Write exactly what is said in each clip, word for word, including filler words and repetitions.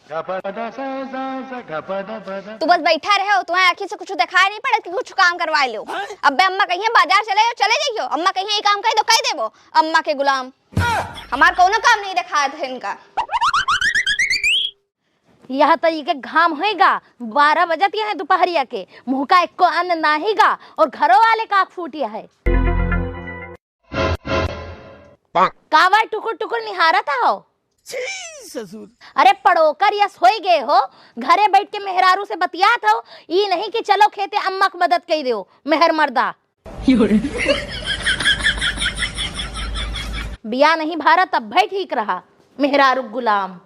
तू बस बैठा रहे हो, तुम्हारे आँखी से कुछ दिखाई नहीं पड़त कि कुछ काम करवा लो। अब्बे अम्मा कहिए बाजार चले जाओ, चले जाइयो। अम्मा कहिए ये काम कह दो, कह देबो। अम्मा के गुलाम, हमार कौनो काम नहीं दिखात है इनका। यह तो इके घाम होएगा, बारह बजत यह दोपहरिया के, मुँह का एको अन्न नाहीगा और घरो वाले का फूटिया है। कावर टुकुर टुकुर निहारत हो? छी ससुर। अरे पड़ोकर यस होई गए हो, घरे बैठ के मेहरारू से बतियात हो, ई नहीं कि चलो खेते अम्मा के मदद कई देओ, मेहर मर्दा। बिया नहीं भारत तब भाई ठीक रहा, मेहरारू गुलाम।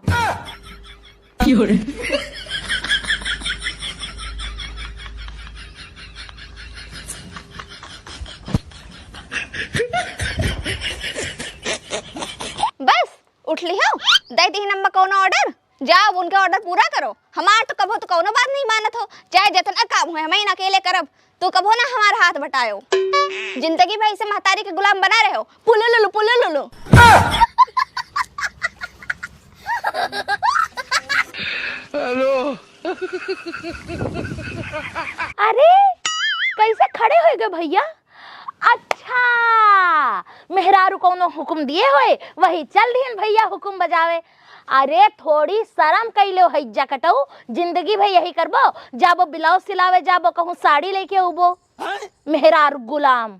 बस उठ ली हो, दे दी नम्मा कौनो ऑर्डर। जाओ उनके ऑर्डर पूरा करो। हमार तो कभो तो कौनो बात नहीं मानत हो, चाहे जितना काम हो हम ही अकेले करब। तू कभो ना हमार हाथ बटायो। जिंदगी भर इसे महतारी के गुलाम बना रहे हो। पुलुलुलु पुलुलुलु। हेलो। अरे कैसे खड़े हो गए भैया? अच्छा, मेहरारू कौनो हुकुम दिए होए, वही चल दिहन भैया हुकुम बजावे। अरे थोड़ी शर्म कइलो है जकटऊ, जिंदगी भर यही करबो, जाबो ब्लाउज सिलावे, जाबो कहूँ साड़ी लेके उबो। मेहरारू गुलाम।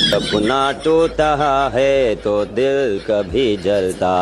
सपना टूटा है तो दिल कभी जलता